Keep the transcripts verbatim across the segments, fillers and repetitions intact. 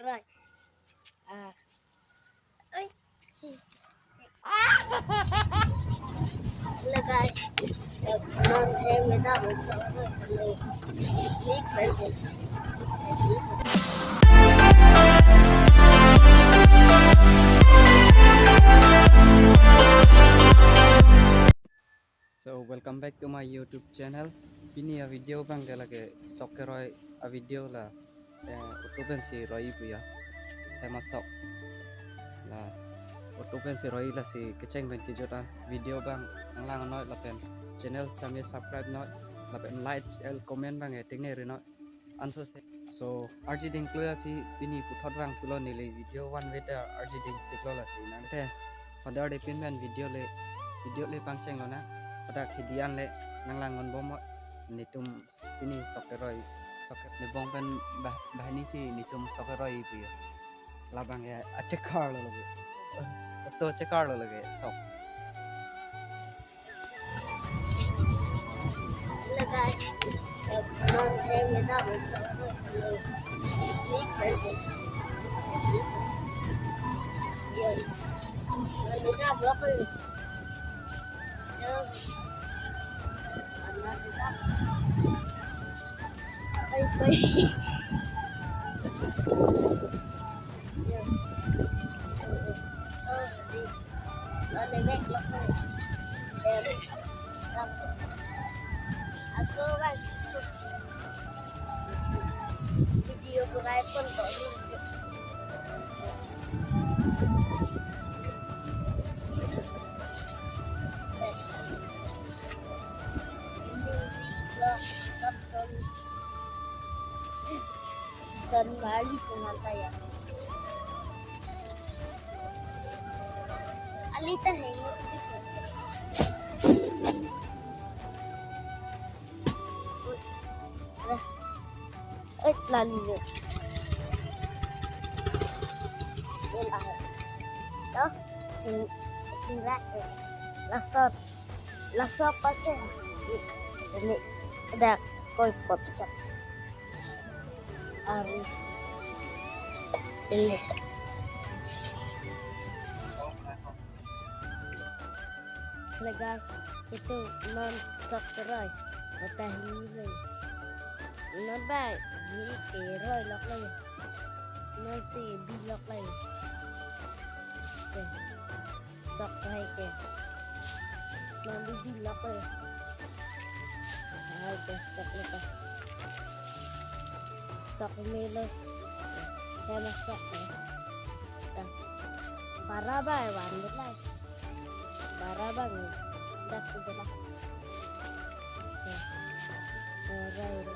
Right. Ah. Oi. Hello guys. Uh, non hai meda so. So, welcome back to my YouTube channel. Pini a video abang ke lake sok keroi a video la, eh, auto pensi roi pu ya. Tema sok. La auto pensi roi, lasi kecheng pen kejut a video abang nanglang noi lapen channel tame subscribe noi lapen like, share, comment abang e tingne ri noi. Anso se. So, arji dingklo ya phi, pini puthot vang thulo neli video one way ta arji dingklo lasi nang te. Pada de pin pen video le, video le pangcheng lo na. Pada khidi an le nanglang ngon bom mo. Netum pini sok keroi, sok ne bong pen bah, bahini si netum sok keroi pu ya. Labang ya achekar lo lagi. Auto chekar lo lagi sok. Ako kan video ko rai pon to. Music lo, sab ton. Don Marley pengantar ya. Alita hai. Eh, lali je. Toh, sing, singrak eh. Lasot. Laso pache. Ini dak koi pot chak. Aris. Ini. Lega itu non sok teroi. Patah ini. Non bai. Ini teroi lok lagi. Non si bilok lagi. Oke. Sok hai ke. Mandi bilok eh. Ah, oke, sok le ta. Sok melo. Kena sok eh. Ta. Para ba eh, wan bet lai. Para ba ni. Dak tu lah. Oke. Para ini.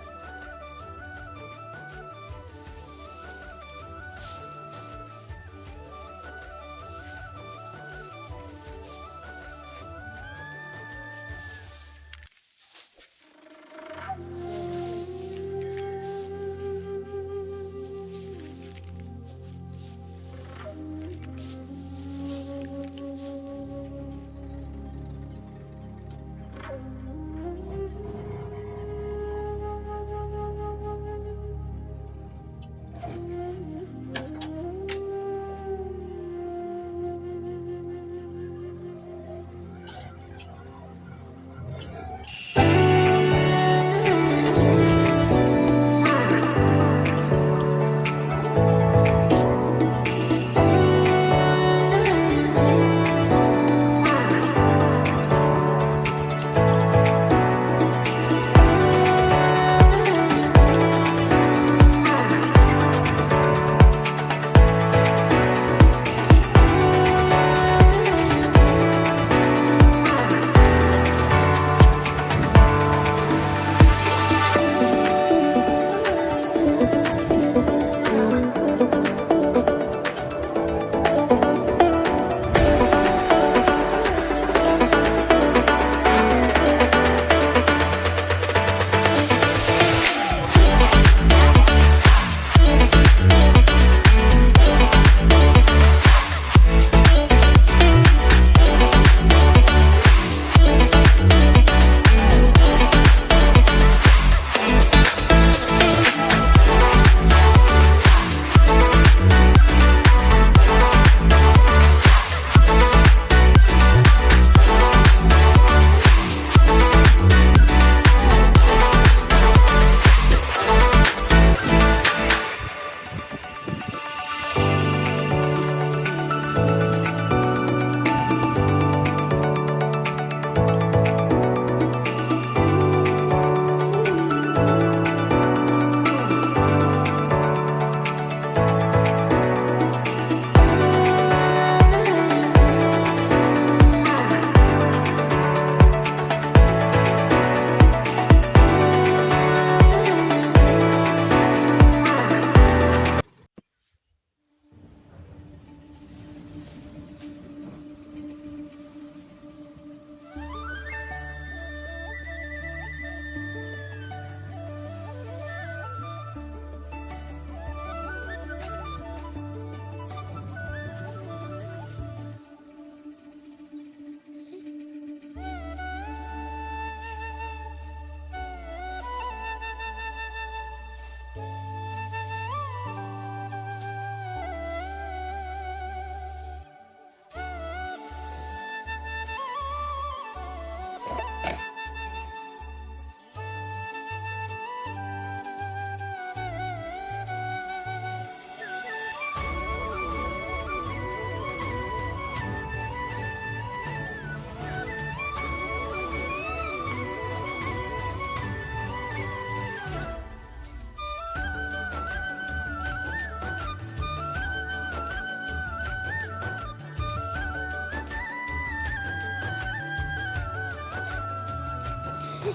So,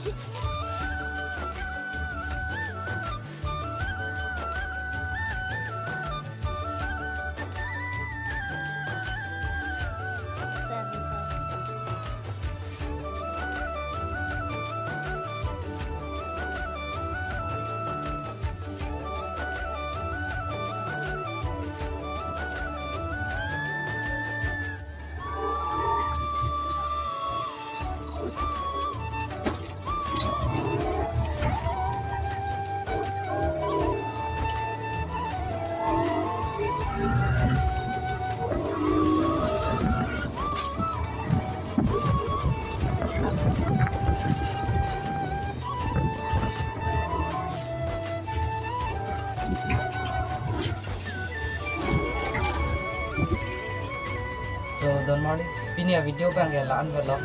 don't worry. Pini a-video abang ke la-an velo.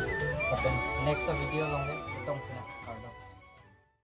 Lapen next a-video along le